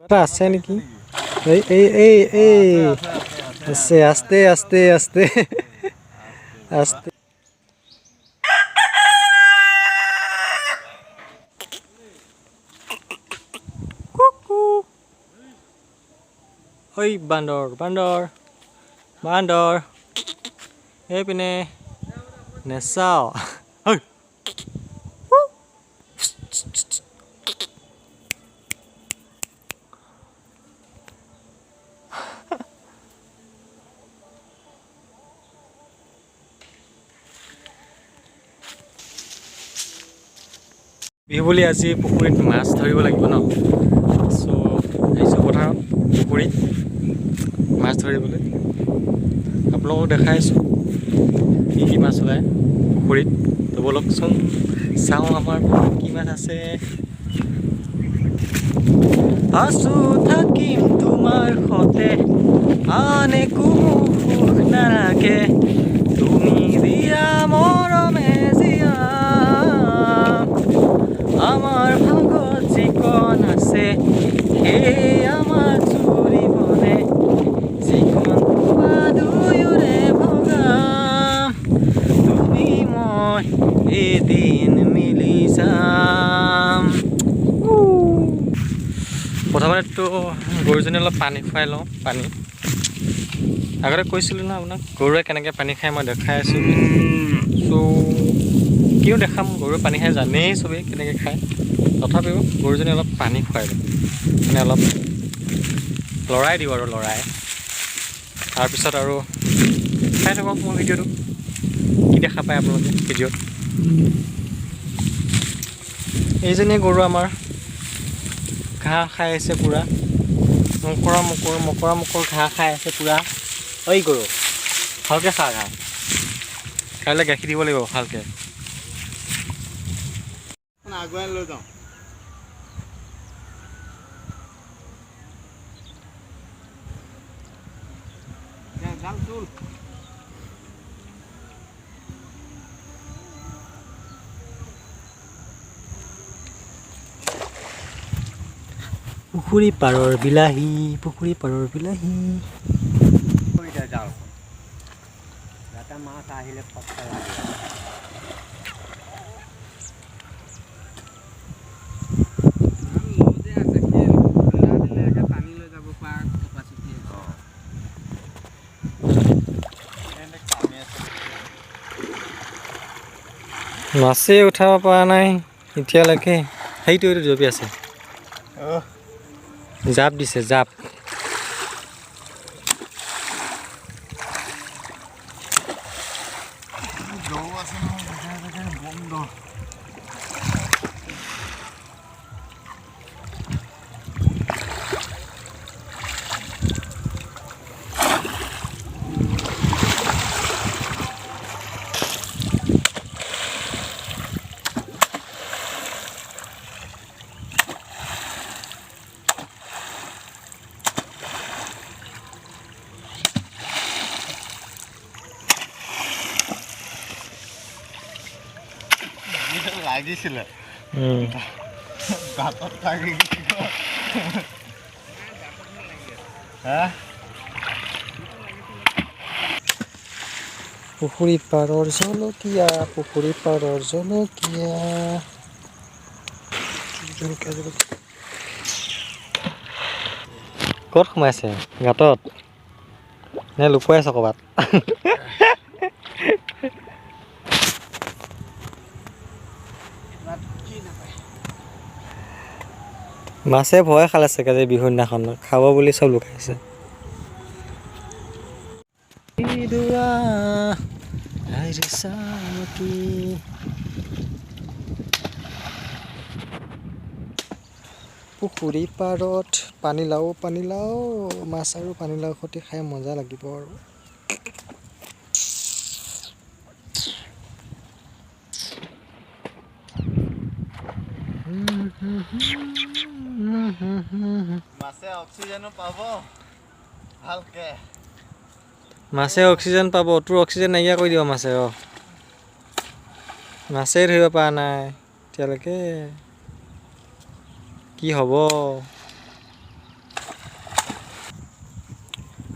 এটা আছে নেকি? এই এই এই এই আছে, আস্তে আস্তে আস্তে আস্তে। কুকু, ঐ বান্দৰ বান্দৰ বান্দৰ, এইপিনে নেচাও। ঐ বিহু বুলি আজি পুখুৰীত মাছ ধৰিব লাগিব ন। চ' আহিছোঁ পথাৰত পুখুৰীত মাছ ধৰিবলৈ। আপোনালোকক দেখাই আছোঁ কি কি মাছ ওলায় পুখুৰীত। তো ব'লকচোন চাওঁ আমাৰ পুখুৰীত কি মাছ আছে। আছো থাকিম তোমাৰ সতে, আন একো সুখ নালাগে, তুমি দিয়া মৰমে জীয়া। আমাৰ ভাগত যিকণ আছে সেই আমাক জুৰিবনে, যিকণ পোৱা দুয়োৰে ভগাম। তুমি মই এদিন মিলি যাম। প্ৰথমতেতো গৰুজনী অলপ পানী খুৱাই লওঁ। পানী আগতে কৈছিলোঁ ন আপোনাক, গৰুৱে কেনেকৈ পানী খায় মই দেখাই আছোঁ। চ' কিয় দেখাম, গৰুৱে পানী খাই জানেই চবেই কেনেকৈ খায়। তথাপিও গৰুজনী অলপ পানী খুৱাই লওঁ, মানে অলপ লৰাই দিওঁ আৰু লৰাই। তাৰপিছত আৰু চাই থাকক মোৰ ভিডিঅ'টো, কি দেখা পায় আপোনালোকে ভিডিঅ'ত। এইজনীয়ে গৰু আমাৰ ঘাঁহ খাই আছে পূৰা, মকৰা মকৰ মকৰা মকৰ ঘাঁহ খাই আছে পূৰা। ঐ গৰু ভালকৈ খা ঘাঁহ, কাইলৈ গাখীৰ দিব লাগিব ভালকৈ। আগুৱাই লৈ যাওঁ। জাল তোল। পুখুৰী পাৰৰ বিলাহী, পুখুৰী পাৰৰ বিলাহী। জালখন যাতে মাছ আহিলে ফটকে লাগে। মাছেই উঠাব পৰা নাই এতিয়ালৈকে। সেইটো এইটো জঁপি আছে, জাপ দিছে জাপ। লাগিছিলে দাঁতত লাগি। পুখুৰী পাৰৰ জলকীয়া, পুখুৰী পাৰৰ জলকীয়া, জলকীয়া জলকীয়া। ক'ত সোমাইছে? গাঁতত নে লুকুৱাই আছে ক'ৰবাত? মাছে ভয় খালে চাগে যে বিহুৰ দিনাখন খাব বুলি চব লুকাইছে। পুখুৰী পাৰত পানীলাও, পানীলাও মাছ আৰু পানীলাও সৈতে খাই মজা লাগিব আৰু। মাছে অক্সিজেনো পাব ভালকে। মাছে অক্সিজেন পাব, তোৰ অক্সিজেন নাইকিয়া কৰি দিব মাছে। ৰ মাছেই ধৰিব পৰা নাই এতিয়ালৈকে, কি হ'ব?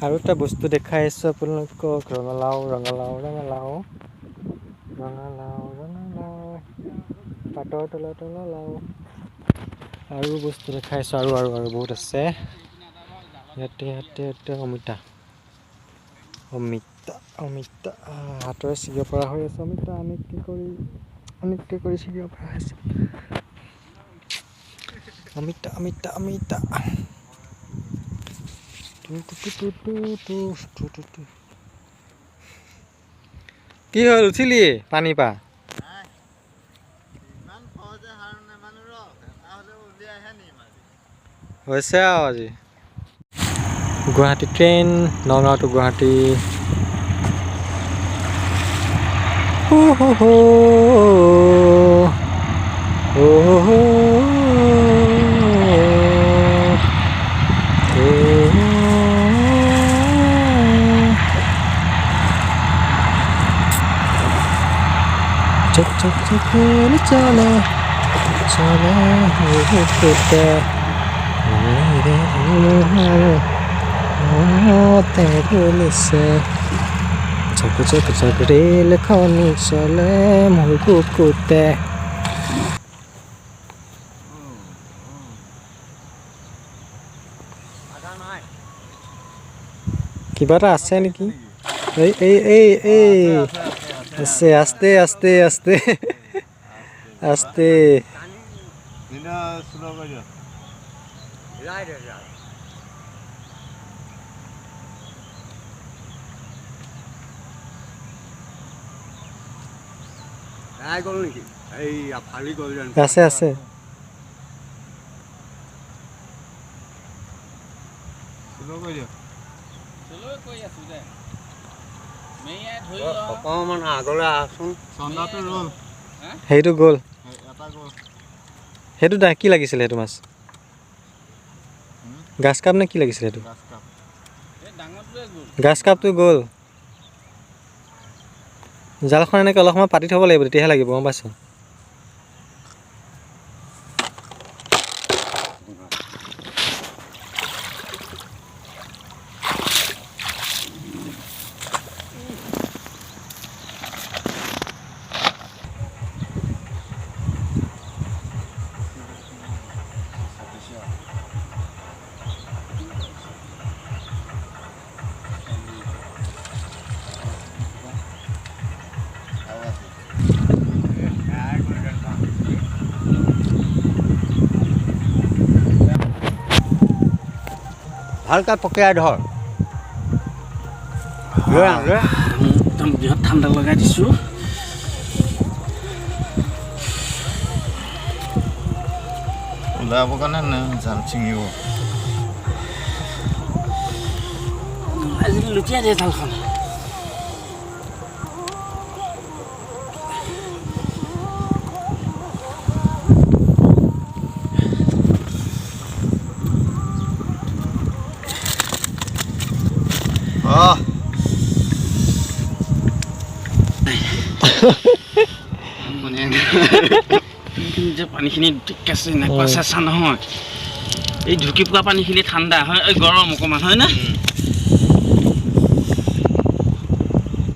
আৰু এটা বস্তু দেখাই আছোঁ আপোনালোকক, ৰঙালাও ৰঙালাও ৰঙালাও ৰঙালাও ৰঙালাও, পাতৰ তলত ৰঙালাও। আৰু বস্তু দেখাই আছোঁ, আৰু আৰু আৰু বহুত আছে। ইয়াতে ইয়াতে ইয়াতে অমিতা অমিতা অমিতা, হাতেৰে ছিগিব পৰা হৈ আছে অমিতা। এনেকৈ কৰি ছিগিব পৰা হৈছে অমিতা অমিতা অমিতা। কি হ'ল, উঠিলি পানীৰ পৰা? হৈছে আৰু আজি Guwahati train, Nagaon to Guwahati. হো হো হো হো হো হো। চক চক চক চলে চলে তুলিছে, চক চক চক ৰেলখনি চলে মোৰ বুকুতে। কিবা এটা আছে নেকি? এই এই এই এই আছে, আস্তে আস্তে আস্তে আস্তে। আছে আছে। সেইটো গ'ল, সেইটো কি লাগিছিলে? সেইটো মাছ গাছ কাপ নে কি লাগিছিলে? সেইটো গাছ কাপটো গ'ল। জালখন এনেকৈ অলপ সময় পাতি থ'ব লাগিব, তেতিয়াহে লাগিব, গম পাইছ? ভালকৈ পকিয়াই ধৰ। একদম বৃহৎ ঠাণ্ডা লগাই দিছোঁ। ওলাব কাৰণে জাল ছিঙিব। আজি লুটিয়াই দিয়ে জালখন। যে পানীখিনি আছে এনেকুৱা চেঁচা নহয়, এই ঢুকি পোৱা পানীখিনি ঠাণ্ডা হয়, এই গৰম অকণমান হয় নে?